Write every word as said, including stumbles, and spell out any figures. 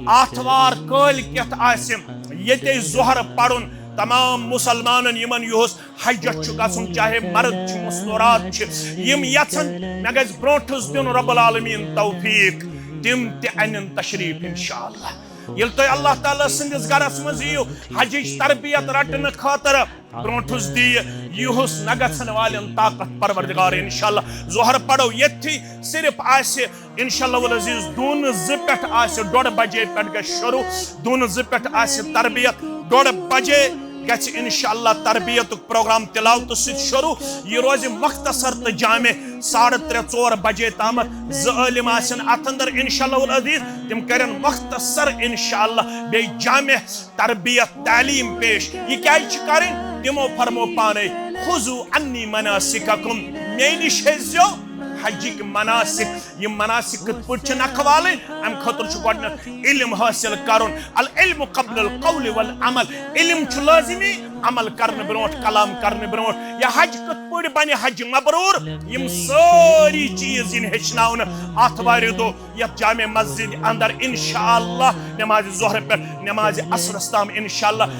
آتھوار کٲلۍ کٮ۪تھ آسہِ ییٚتے ظہر پرُن۔ تمام مسلمانن یِمن یُہُس حجس چھُ گژھُن، چاہے مرد چھِ، مستورات چھِ، یِم یژھن مےٚ گژھِ برونٹھس دیُن رب العالمین توفیق، تِم تہِ انن تشریف انشاءاللہ۔ ییٚلہِ تُہۍ اللہ تعالیٰ سٕنٛدِس گرس منٛز یِیِو حجٕچ تربیت رٹنہٕ خٲطرٕ، برونٹھس دِیہِ یُہُس نہ گژھن والٮ۪ن طاقت پروردگار۔ انشاءاللہ ظہر پرو ییٚتھی، صرف آسہِ انشاءاللہ العزیز دوٗنہٕ زٕ پٮ۪ٹھ آسہِ ڈۄڈ بجے پٮ۪ٹھ گژھِ شروع، دوٗنہٕ زٕ پٮ۪ٹھ آسہِ تربیت، ڈۄڈ بجے گژھِ انشاءاللہ تربیتُک پروگرام تلاوتہٕ سۭتۍ شروع۔ یہِ روزِ مختصر تہٕ جامع، ساڑٕ ترٛےٚ ژور بجے تامتھ۔ زٕ عٲلم آسن اتھ اندر انشاءاللہ العزیز، تِم کرن مختصر انشاءاللہ بیٚیہِ جامع تربیت تعلیٖم پیش۔ یہِ کیٛازِ چھِ کرٕنۍ؟ تِمو فرمو پانے، "خذوا عنی مناسککم"، مےٚ نِش ہیٚزیو حجٕکۍ مناسک۔ یِم مناسک کِتھ پٲٹھۍ چھِ نکھٕ والٕنۍ، اَمہِ خٲطرٕ چھُ گۄڈٕنٮ۪تھ علم حٲصِل کرُن۔ العلم قبل القول والعمل۔ علم چھُ لٲزمی، عمل کرنہٕ برونٛٹھ، کلام کرنہٕ برونٛٹھ۔ یا حج کِتھ پٲٹھۍ بنہِ حج مبرور؟ یِم سٲری چیٖز یِن ہیٚچھناونہٕ آتھوارِ دۄہ یتھ جامع مسجد اندر انشاءاللہ، نماز ظہر پٮ۪ٹھ نماز عصرس تام انشاءاللہ۔